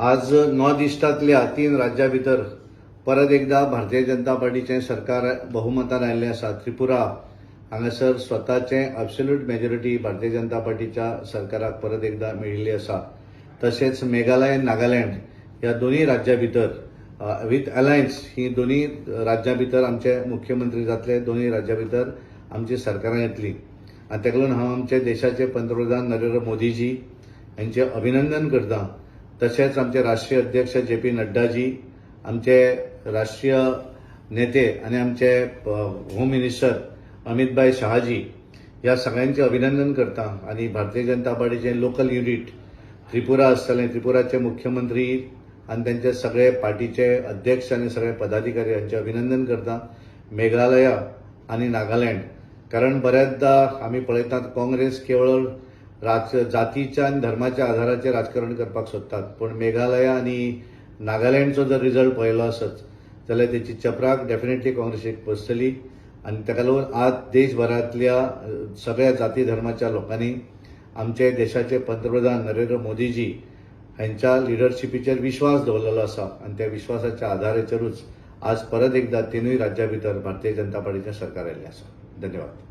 आज नॉर्थ इस्टांतल्या तीन राज्यां भितर परत एकदा भारतीय जनता पार्टीचें सरकार बहुमतान आयिल्लें आसा. त्रिपुरा हांगासर स्वताचें अब्सोल्यूट मेजॉरिटी भारतीय जनता पार्टीच्या सरकाराक परत एकदा मेळिल्ली आसा. तशेंच मेघालय, नागालँड ह्या दोनूय राज्यां भितर विथ अलायन्स ही दोनूय राज्यां भितर आमचे मुख्यमंत्री जातले, दोनूय राज्यां भितर आमची सरकारां येतली. आनी ताका लागून हांव आमचे देशाचे पंतप्रधान नरेंद्र मोदीजी हांचें अभिनंदन करता. तशेंच आमचे राष्ट्रीय अध्यक्ष जे पी नड्डाजी, आमचे राष्ट्रीय नेते आनी आमचे होम मिनिस्टर अमितभाई शहाजी ह्या सगळ्यांचें अभिनंदन करता. आनी भारतीय जनता पार्टीचें लोकल युनीट त्रिपुरा आसतलें, त्रिपुराचे मुख्यमंत्री आनी त्यांचे सगळे पार्टीचे अध्यक्ष आनी सगळे पदाधिकारी हांचें अभिनंदन करता. मेघालया आनी नागालँड, कारण बऱ्याचदा आमी पळयतात काँग्रेस केवळ जातीच्या आनी धर्माच्या आधाराचेर राजकारण करपाक सोदतात, पूण मेघालया आनी नागालँडचो जर रिजल्ट पळयलो आसत जाल्यार तेची चपराक डेफिनेटली काँग्रेसीक बसतली. आनी ताका लागून आज देशभरांतल्या सगळ्या जाती धर्माच्या लोकांनी आमचे देशाचे पंतप्रधान नरेंद्र मोदीजी हांच्या लिडरशिपीचेर विश्वास दवरलेलो आसा आनी त्या विश्वासाच्या आधाराचेरूच आज परत एकदा तिनूय राज्यां भितर भारतीय जनता पार्टीचें सरकार आयिल्लें आसा. धन्यवाद.